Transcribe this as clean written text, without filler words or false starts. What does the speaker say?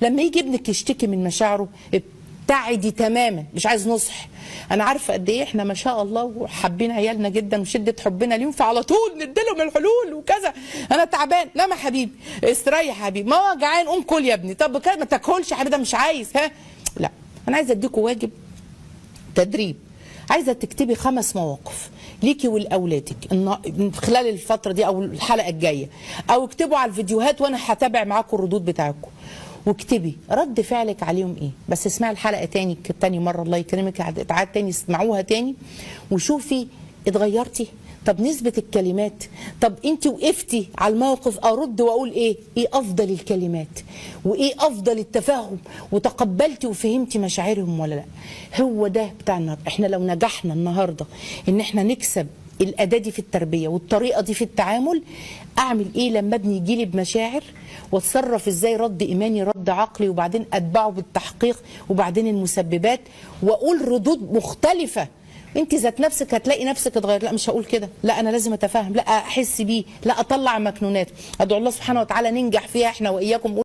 لما يجي ابنك يشتكي من مشاعره ابتعدي تماما، مش عايز نصح. انا عارفه قد ايه احنا ما شاء الله وحابين عيالنا جدا وشده حبنا ليهم، فعلى طول نديلهم الحلول وكذا. انا تعبان، نام يا حبيبي، استريح يا حبيبي، ما هو جعان قوم كل يا ابني، طب كده ما تاكلش يا حبيبي، ده مش عايز. ها لا، انا عايزه اديكم واجب تدريب. عايزه تكتبي 5 مواقف ليكي ولاولادك خلال الفترة دي او الحلقة الجاية، او اكتبوا على الفيديوهات وانا هتابع معاكم الردود بتاعتكم، واكتبي رد فعلك عليهم ايه. بس اسمعي الحلقة تاني مرة، الله يكرمك، تعاد تاني، اسمعوها تاني وشوفي اتغيرتي. طب نسبة الكلمات، طب انت وقفتي على الموقف ارد واقول ايه، ايه افضل الكلمات وايه افضل التفاهم، وتقبلتي وفهمتي مشاعرهم ولا لا. هو ده بتاع النهارده. احنا لو نجحنا النهارده ان احنا نكسب الاداة دي في التربية والطريقة دي في التعامل، اعمل ايه لما ابني يجيلي بمشاعر، واتصرف ازاي، رد ايماني رد عقلي، وبعدين اتبعه بالتحقيق، وبعدين المسببات، واقول ردود مختلفة. انت ذات نفسك هتلاقي نفسك اتغير. لا مش هقول كده، لا انا لازم اتفهم، لا احس بيه، لا اطلع مكنونات. ادعو الله سبحانه وتعالى ننجح فيها احنا واياكم.